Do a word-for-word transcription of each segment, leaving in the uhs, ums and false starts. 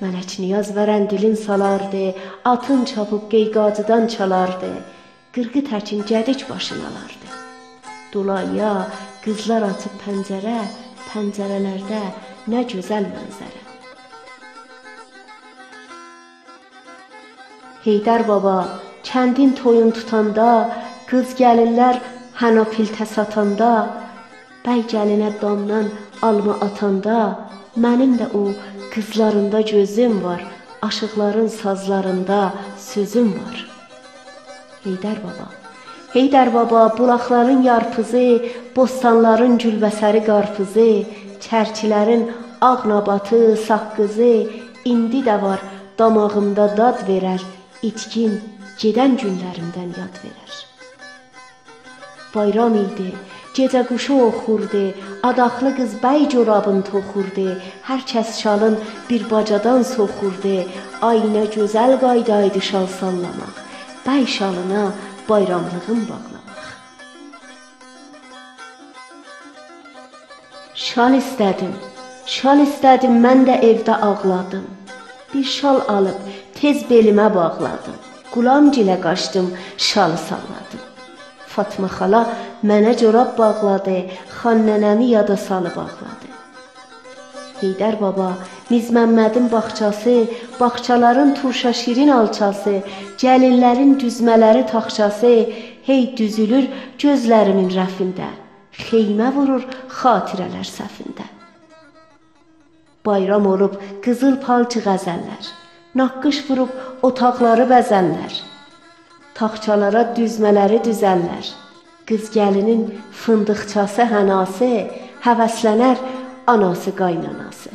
ملک نیاز ورندیلین سالاردی، آتین چاپیب قیقاجیدان چالاردی. قیرغی تکین گدیک باشین آلاردی. دولاییا قیزلار آچیب پنجره، پنجره‌لرده نه گؤزل منظره. حیدر بابا، کندین تویون توتاندا، قیز گلینلر حنا پیلته ساتاندا، بی گلینه دامدان آلما آتاندا، منیم ده او قیزلاریندا گؤزوم وار، آشیقلارین سازلاریندا سؤزوم وار. حیدر بابا، حیدر بابا، بولاقلارین یارپیزی، بوستانلارین گول‌بسری، قارپیزی، چرچیلرین آغ ناباتی، ساققیزی، ایندی ده وار داماغیمدا داد وئرر، ایتکین گئدن گونلریمدن یاد وئرر. بایرام ایدی، گئجه قوشو اوخوردو، آداخلی قیز بی جورابین توخوردو، هر کس شالین بیر باجادان سوخوردو، آی نه گؤزل قایدایدی شال ساللاماق، بی شالینا بایراملیغین باغلاماق. شال ایسته‌دیم، شال ایسته‌دیم، من ده ائوده آغلادیم. بیر شال آلیب تئز بئلیمه باغلادیم. غلام‌گیله قاچدیم، شالی ساللادیم. فاطما خالا منه جوراب باغلادی، خان ننه‌می یادا سالیب آغلادی. حیدر بابا، نیز ممدین باغچاسی، باغچالارین تورشا شیرین آلچاسی، گلینلرین دوزمه‌لری تاخچاسی، هئی دوزولور گؤزلریمین رفینده، خیمه وورور خاطره‌لر صفینده. بایرام اولوب قیزیل پالچیق ازرلر، ناققیش ووروب اوتاقلاری بزرلر. تاخچالارا دوزمه‌لری دوزرلر. قیز گلینین فیندیقچاسی، حناسی، هوسلنر آناسی، قایناناسی.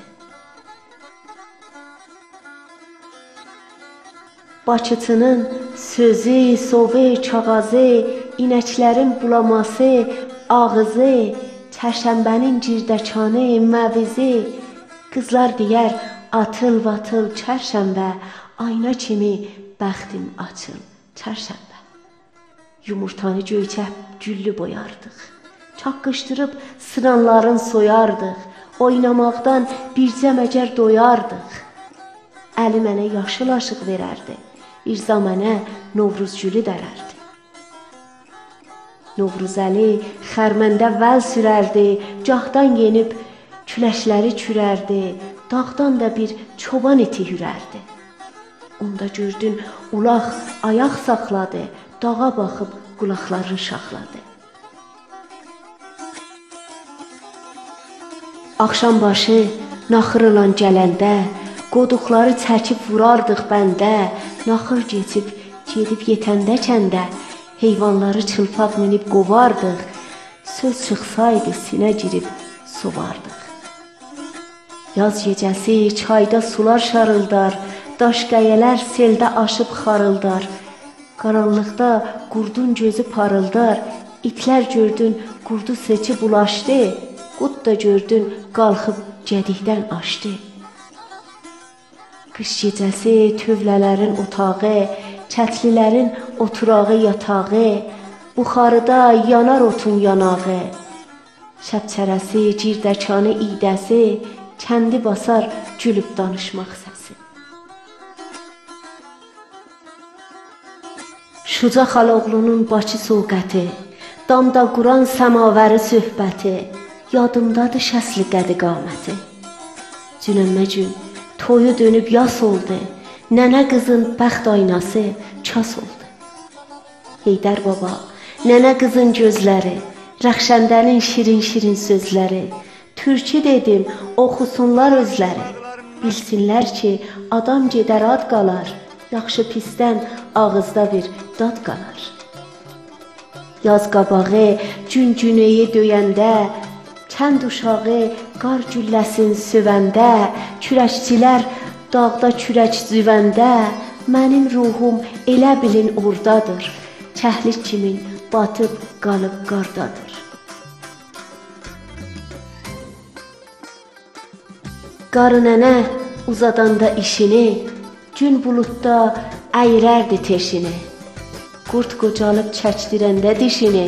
باکیچی‌نین سؤزو، سووو، کاغاذی، اینکلرین بولاماسی، آغیزی، چرشنبه‌نین گیردکانی، مویزی. قیزلار دئیر: «آتیل، واتیل، چرشنبه، آینا کیمی بختیم آچیل، چرشنبه.» یومورتانی گؤیچک گوللو بویاردیق. چاققیشدیریب سینانلارین سویاردیق. اویناماقدان بیرجه مگر دویاردیق؟ علی منه یاشیل آشیق وئرردی، ایرضا منه نوروز گولو درردی. نوروزعلی خرمنده ول سورردی، گاهدان یئنیب کولکلری کورردی، داغدان دا بیر چوبان ایتی هورردی. اوندا گؤردون اولاغ آیاق ساخلادی، داغا باخیب قولاقلارین شاخلادی. آخشام باشی ناخیرلا گلنده، قودوقلاری چکیب ووراردیق بنده، ناخیر کئچیب، گئدیب یئتنده کنده، حیوانلاری چیلپاق مینیب قوواردیق، سؤز چیخسایدی سینه گیریب سوواردیق. یاز گئجه‌سی چایدا سولار شاریلدار، داش قایالار سئلده آشیب خاریلدار. قارانلیقدا قوردون گؤزو پاریلدار، ایتلر گؤردون قوردو سئچیب اولاشدی، قورد دا گؤردون قالخیب گدیکدن آشدی. قیش گئجه‌سی تؤوله‌لرین اوتاغی، کتلیلرین اوتوراغی، یاتاغی، بوخاریدا یانار اوتون یاناغی. شب چره‌سی، گیردکانی، اییده‌سی، کندی باسار گولوب دانیشماق سسی. شجاع خالاوغلونون باکی سووقاتی، دامدا قوران سماوری صحبتی، یادیمدادیر شستلی قدی قامتی. جوننمه گون تویو دؤنوب یاس اولدو، ننه قیزین بخت آیناسی کاس اولدو. حیدر بابا، ننه قیزین گؤزلری، رخشنده‌نین شیرین-شیرین سؤزلری، تورکو دئدیم، اوخوسونلار اؤزلری. بیلسینلر کی، آدام گئدر، آد قالار، یاخشی پیسدن آغیزدا بیر داد قالار. یاز قاباغی گون گونئیی دؤینده، کند اوشاغی قار گولله‌سین سؤونده، کورکچیلر داغدا کورک زوونده، منیم روحوم ائله بیلین اوردادیر، کهلیک کیمین باتیب قالیب قاردادیر. قاری ننه اوزاداندا ایشینی، گون بولوددا اییرردی تئشینی. قورد قوجالیب چکدیرنده دیشینی،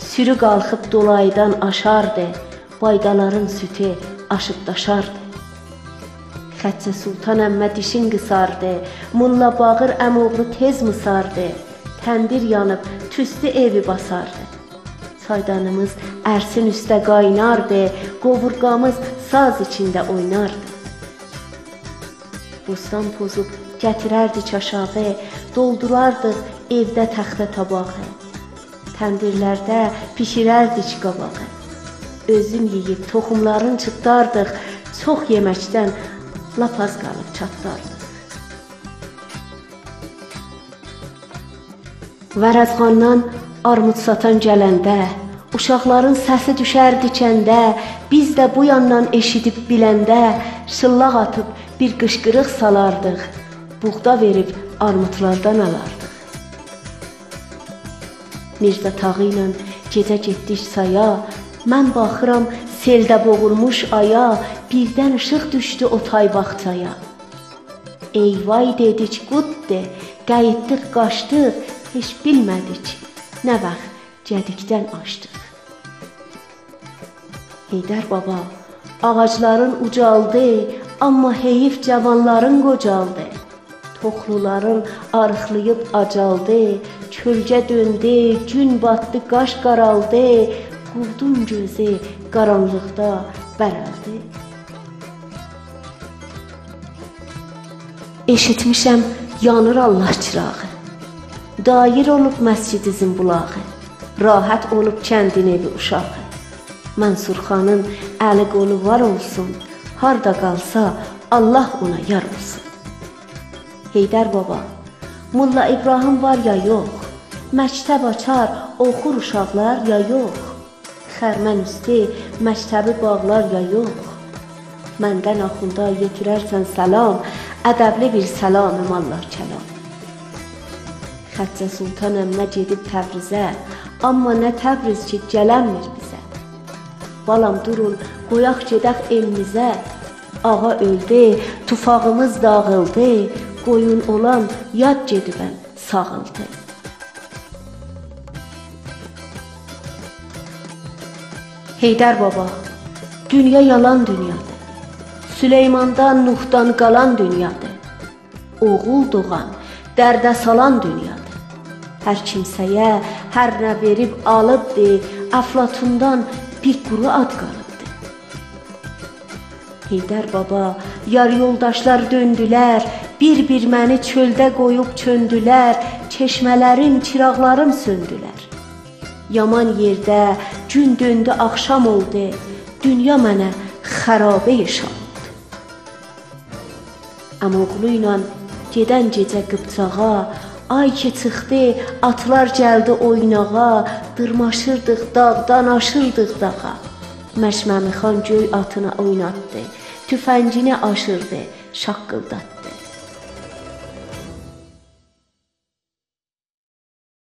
سورو قالخیب دولایدان آشاردی، بایدالارین سوتو آشیب داشاردی. حجه سلطان عمه دیشین قیساردی، ملا باقر عم‌اوغلو تئز میساردی. تندیر یانیب، توستو ائوی باساردی. چایدانیمیز ارسین اوسته قایناردی، قووورغامیز ساز ایچینده اویناردی. بوستان پوزوب گتیرردیک آشاغی، دولدوراردیق ائوده تخته طاباغی. تندیرلرده بیشیرردیک قاباغی. اؤزون یئییب توخوملارین چیرتداردیق، چوخ یئمکدن لاپ آز قالیب چاتداردیق. ورزخاندان آرمود ساتان گلنده، اوشاقلارین سسی دوشردی کنده، بیز ده بو یاندان ائشیدیب بیلنده، شیللاق آتیب بیر قیشقیریق سالاردیق، بوغدا وئریب آرمودلاردان آلاردیق. میرزه تاغی ایله گئجه گئتدیک چایا، من باخیرام سئلده بوغولموش آیا، بیردن ایشیق دوشدو او تای باغچایا. «ای وای» دئدیک، قورددو، قاییتدیق، قاچدیق، هئچ بیلمه‌دیک نه واخت گدیکدن آشدیق. حیدر بابا، آغاجلارین اوجالدی، آمما حئییف جاوانلارین قوجالدی. توخلولارین آریقلاییب آجالدی، کؤلگه دؤندو، گون باتدی، قاش قارالدی، قوردون گؤزو قارانلیقدا برلدی. ائشیتمیشم یانیر الله چیراغی، دایر اولوب مسجدیزین بولاغی، راحت اولوب کندین ائوی اوشاغی. منصورخانین الی قولو وار اولسون، هاردا قالسا الله اونا یار اولسون. حیدر بابا، ملا ابراهیم وار یا یوخ؟ مکتب آچار، اوخور اوشاقلار یا یوخ؟ خرمن اوستو مکتبی باغلار یا یوخ؟ مندن آخوندا یئتیررسن سلام، ادبلی بیر سلام ملا کلام. حجه سلطان عمه گئدیب تبریزه، آمما نه تبریز کی، گلنمیر بیزه. بالام، دورون، قویاق گئدک ائویمیزه. آغا اؤلدو، توفاغیمیز داغیلدی، قویون اولان یاد گئدیبن ساغیلدی. حیدر بابا، دونیا یالان دونیادیر. سلیماندان، نوحدان قالان دونیادیر. اوغول دوغان، درده سالان دونیادیر. هر کیمسه‌یه هر نه وئریب آلیبدیر، افلاطوندان بیر قورو آد قالیبدیر. حیدر بابا، یار یولداشلار دؤندولر، بیر-بیر منی چؤلده قویوب چؤندولر، چشمه‌لریم، چیراقلاریم سؤندولر. یامان یئرده گون دؤندو، آخشام اولدو، دونیا منه خرابه‌ی شام اولدو. عم‌اوغلو ایله گئدن گئجه قیپچاغا، آی کی چیخدی، آتلار گلدی اویناغا، دیرماشیردیق داغدان، آشیردیق داغا. مشممی خان گؤی آتینی اویناتدی، توفنگینی آشیردی، شاققیلداتدی.